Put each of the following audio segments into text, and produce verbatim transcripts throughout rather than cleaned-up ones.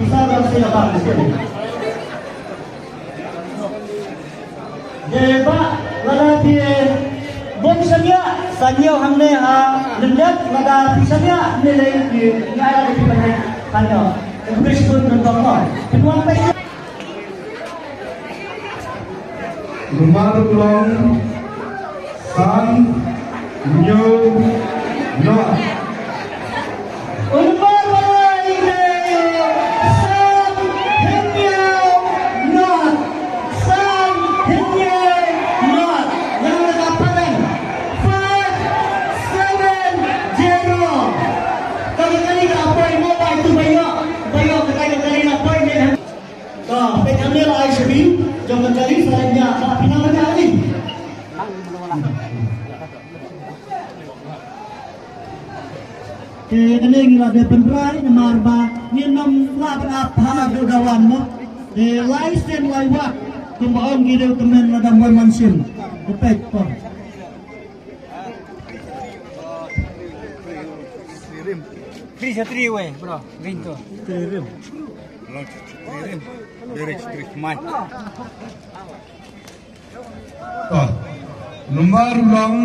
Pisa dang sila bang sila. Deba lada phi bun shaniah sa ñiew hangne ha lyndet, lada phi shaniah ne lei phi ngai lada phi ban hai hangne. Phi bun ban tong mo. Phi wan pek. Number u long san hynñiew noh. Number ba la ïa san hynñiew noh. San hynñiew noh. Nang na ka palan. Five seven zero. Ka kali ka poi mo ba tu ba ïoh. Ba ïoh ka kali ka poi ne. Ka peit hangne la ai shabi jong ka kali sa ïa ba phi nang ïa ni. Te kane ngi la dep pynrai namar ba ngin ym lah ban ap ha ka dawan mo. Te lai sien lai wah kumba ong ki dei kmen la dang wan man sien. Te peit ko. Free sa three way, bro. Ring tu. Three rim. Long three rim. Very three man. To. Number long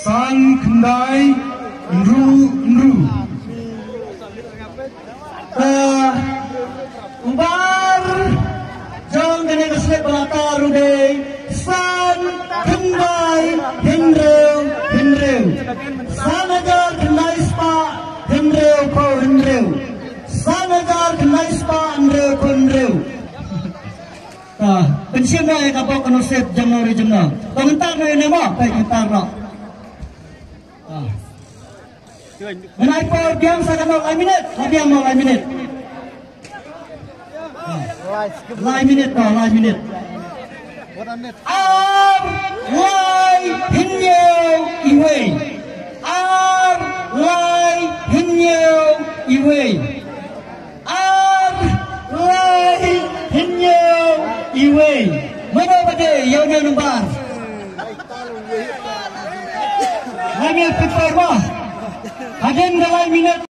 san khyndai hynriew hynriew. Ah, u bar jong kane ka slip ba la tar u dei san khyndai hynriew hynriew. San hajar khyndai spah hynriew phew hynriew. San hajar khyndai spah hynriew phew hynriew. Pynshim noh ïa ka bok ka nusip jong no ri jong no. To ngin tar noh ïa ne mo, peit ngin tar noh. Mynai por biang sa ka nok lai minit, la biang mo lai minit. Lai minit to, lai minit. Ar lai hynñiew iwei. Ar lai hynñiew iwei. Ar lai hynñiew iwei. Mano ba dei ïa une u nombar? Lai minit pynpor mo. Hadien ka lai minit.